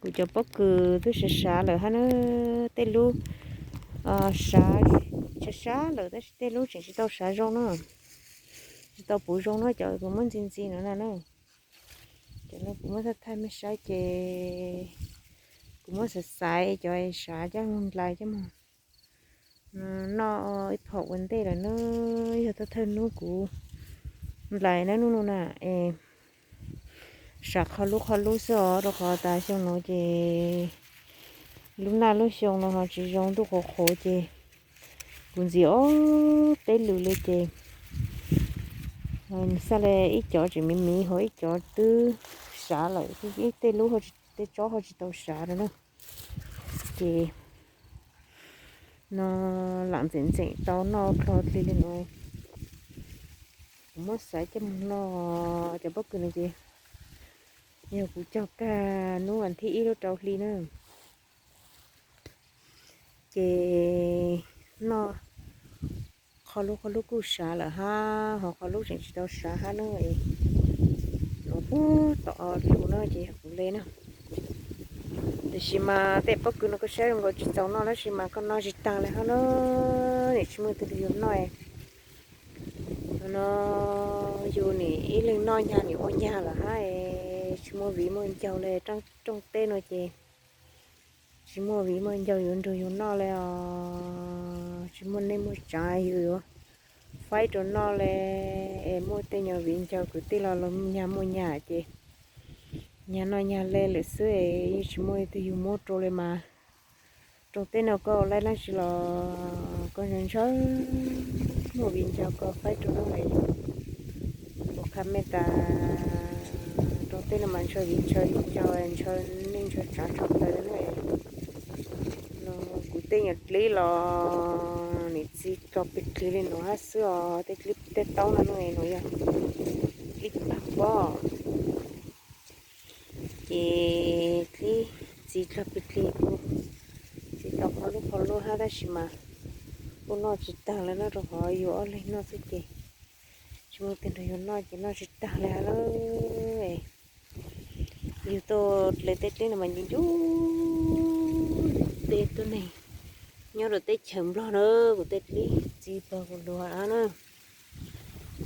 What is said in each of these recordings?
Kuv cov pob kws twb sav sav lawm hab na, tej lub sav, sav sav lawm tab sis tej lub tseem tsis tau sav zoo na, tsis tau puv zoo na, cov kuv muab ntxi ntxi no na na. Cov no kuv muab thaij thaij mej saib ces kuv muab xaiv xaiv cov sav coj mus nplais coj mus noj ib phom ua ntej lawm na. Yog thawj thawj hnub kuv nplais na, hnub no na es sav qhov lub qhov lub xwb os, rau qhov tas xyoo no ces lub naj lub xyoo no ho tsis zoo, ntuj qhuav qhuav ces kuv ntxiv ob peb lwm li ces xav li ib cov tseem miv miv ho ib cov twb sav lawm, ib tej lub tej tsob ho tsis tau sav lawm na. Ces no lam ntxeem ntxeem tau noj dlho dlig li no. Kuv muab xaiv coj mus noj cov pob kws no ces yog kuv cog kag hnub vas thib ib lub rau hli na. Ces noj qhov lub qhov lub kuj sav lawm hab, ho qhov lub tseem tsis tau sav hab na. Nuav puag tom lus no ces yog kuv le na. Tiam sis mas tej pob kws no koj saib zoo nkaus tsis txaus noj tab sis mas koj noj tsis taag li hab na. Nim tsis muaj twg yug noj no, yus nim ib leeg noj nyag nim ua nyag lawm hab, tsis muaj viv muaj ncaus li. Rooj teb no ces tsis muaj viv muaj ncaus yuav nrug yus noj li os. Tsis muaj neej muaj tsaav yus yuav faib rau noj li es muaj tej nyuag viv ncaus kwv tij los los nyag muaj nyag ces nyag noj nyag le lawm xwb es yeej tsis muaj leej twg yug muab rau li mas. Rooj teb no koj ua laib dlaab tsi los koj ntshaw ntshaw muaj viv ncaus koj faib rau noj li. Kuv qha mej tas rooj teb no mas ntshaw viv ntshaw ncaus, ntshaw neej ntshaw tsaav tshaj plaws li na. No kuv tej nyuag dlib los nim txi dlog plig dlig li no hab xwb os. Tej dlib tej taub no no no yog dlib pag pob ces dlib txi dlog plig dlig kuj txi tau qhov lub qhov lub hab tab sis mas kuj noj tsis taag li na, rau qhov yus ob leeg noj xwb ces tsis muaj twg nrug yus noj ces noj tsis taag li hab lauj. Yug tuaj dle tej dlib no mas ncu ncu, tej tuab neeg nyob rau teb chaws Nplog na, kuv tej dlib txi pag kuv lug hab na.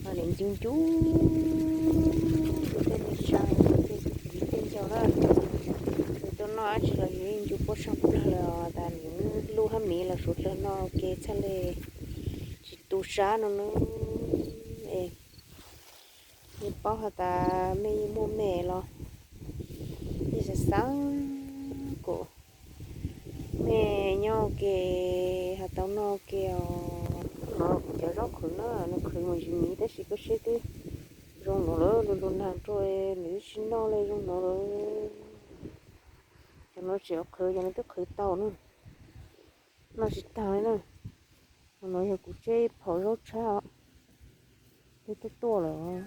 Ho nim ncu ncu kuv tej me tsaa, tej viv tej ncaus na. Yus tuaj noj dab tsi los yus yeej ncu puab tshaj plawg li os. Tas nim lub hab miv los suav dlawg noj ke txhaj le tsis tu sab no na. Es yeej paub has tas mej yeej muaj mej los yeej xaav xaav kuas mej nyob ua ke has tau noj ua ke os. No kuv cov zaub qhwv na, nws qhwv mus ntsis miv tab sis koj saib twb zoo nuav lawm, lug lug nag rua nws twb tsis noj li zoo nuav lawm. Cov no tseem qhwv, cov no twb qhwv tau na, noj tsis taag li na. No yog kuv tseb phom zaub tshab, twb tuaj tuaj lawm.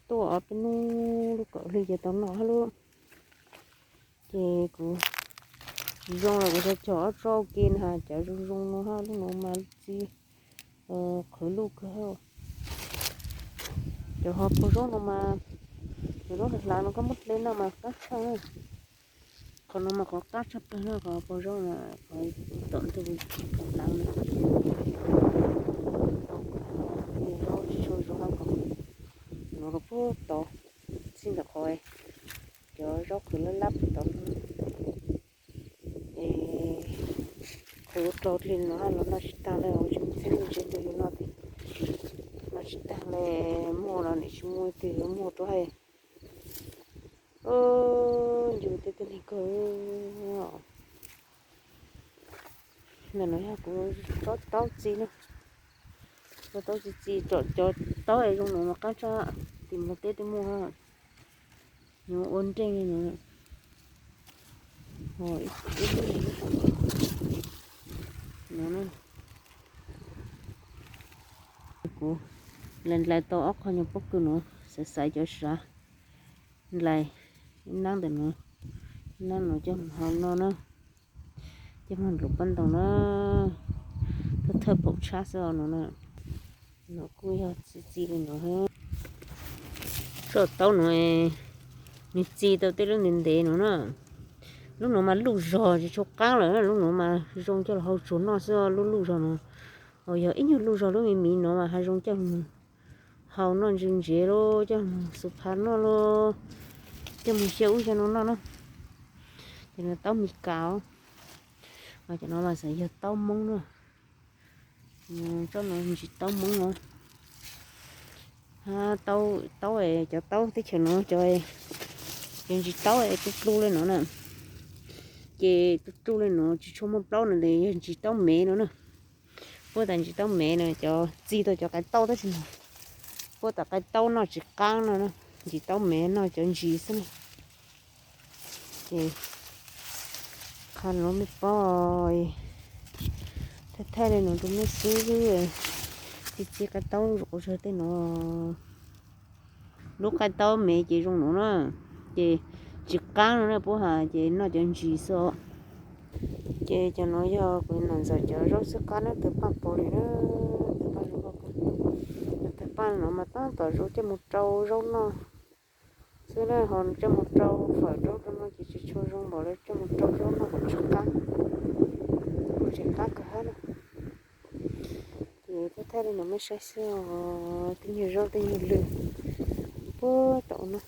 Tuaj ob peb hnub lub kaum hli ces tau noj hab lub. Ces kuv tsis zoo los kuv tau cog ob tsob ua ke na, cov zoo zoo no hab, lub no mas txi qhwv luj kawg. Cov ho pog zaub no mas, cov zaub hlav no koj muab hle noj mas qab tshaj. Qhov no mas qhov qab tshaj plaws na, qhov pog zaub na, qhov tom ntug hlav na. Zaub tsis tshua zoo hab, qhov no los puag tod, txij ntawm qhov cov zaub qhwv lab lab puag tod. Es qhwv ua dlog dlig no los noj tsis taag li, tsis muaj txheeb tsis nrug yus noj, noj tsis taag li. Muag los nim tsis muaj twg yuav muag rau hab. Ncu tej tuab neeg kawg. Ntawm no yog kuv tsob taub txi na, tsob taub txi txi, cov taub zoo no mas qab tshaj, tim Nplog teb twb muaj, nws ua nreej li no. Kuv nplais tau ob qho nyuag pob kws no, xaiv xaiv cov sav, nplais ib nab ntawm no, ib nab no coj mus hau noj na, coj mus nrug paj ntoos na. Thawj thawj phaum tshab xwb os no na. No kuj yog txi txi li no. Tsob taub no Nws txi tau tej lub ntev ntev no na. Lub no mas luj zog tsis tshua qaab lawm, lub no mas zoo coj los hau tsuag noj xwb, lub luj zog no. Yog ib nyuag luj zog lub me miv no mas hav zoo coj mus hau noj ntse ntsev los coj mus xu pha noj los coj mus xyaw ub xyaw no noj na. Ces no taub Mis Kas, cov no mas xav yog taub Moob na. Tsob no ntsis taub Moob no. Taub, cov taub teb chaws no cov, cov ntsis taub tu tu li no na. Ces tu tu li no tsis tshua muaj plaub no ces yog ntsis taub mev no na. Puab tas ntsis taub mev no cov txi tau cov qaib taub tab sis no puab tas qaib taub noj tsis qaab no na. Ntsis taub mev noj cov ntsis xwb na. Ces qha no mej paub, thaij thaij li no rau mej xwb. Txi txi qaib taub zoo quav zag tej no. Lub qaib taub mev ces zoo no na, ces tsis qaab no na puab has ces noj cov ntsis xwb. Ces cov no yog kuv nam ntxawm cov zaub xwb qab na, tawg paaj pov li na, tawg paaj zoo, tawg paaj no mas tab tom zoo coj mus rau zaub noj xwb na, ho coj mus rau fawm rau rau no ces tsis tshua zoo npaum li coj mus rau zaub noj kom tsis qab, kuj tsis qab kawg hab na. Ces thaij thaij li no mej saib xwb os, tej nyuag zaub tej nyuag lw puag tod no.